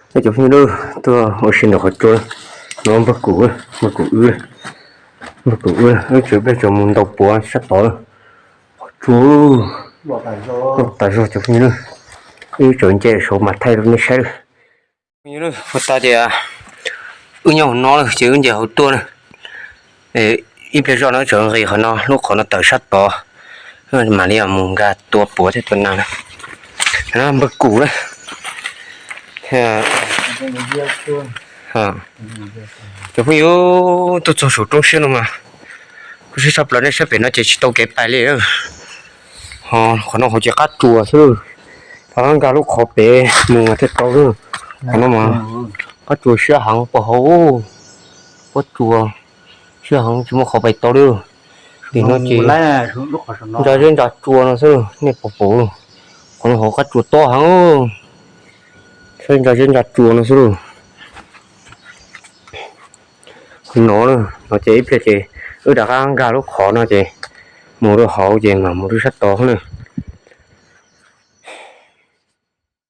Cov phooj ywg, tuaj ua si ntawm qhov tsua no, npawg Kum, npawg Kum wb, npawg Kum wb, wb tseem peb tseem mus ntaus puav sab tod. Qhov tsua loj tas zog cov phooj ywg, wb tseem nce saud mas thaij rau nej saib lawm. Phooj ywg, puas tas tias wb nyob hauv no lawm ces wb nce hauv tuaj na. Ib pliag zoj no tseem nqis qhov no, lub qhov no tawm sab tod, mam li mus nkag tua puav thiab tua nas na. Npawg Kum na. Cov phooj ywg, tuaj txog saum roob siab no mas kuj siab tshaj plaws, nej saib pem no ces tsis tau kev pais li. Ho qhov no hauv ces qab tsuas xwb, rov qab nkag lub qhov pem mus mas thiaj tau. Qhov no mas qab tsuas siab heev, puag hauv qab tsuas siab heev tsis muaj qhov pais tau li. Tim no ces ntsa zeb ntsa tsua no xwb, nej pom pom, qhov no hauv qab tsuas tob heev, saib ntsa zeb ntsa tsua no xwb lauj. No, no ces ib pliag ces wb rov qab nkag lub qhov no ces mus rau hauv ces mam mus rau sab tod na.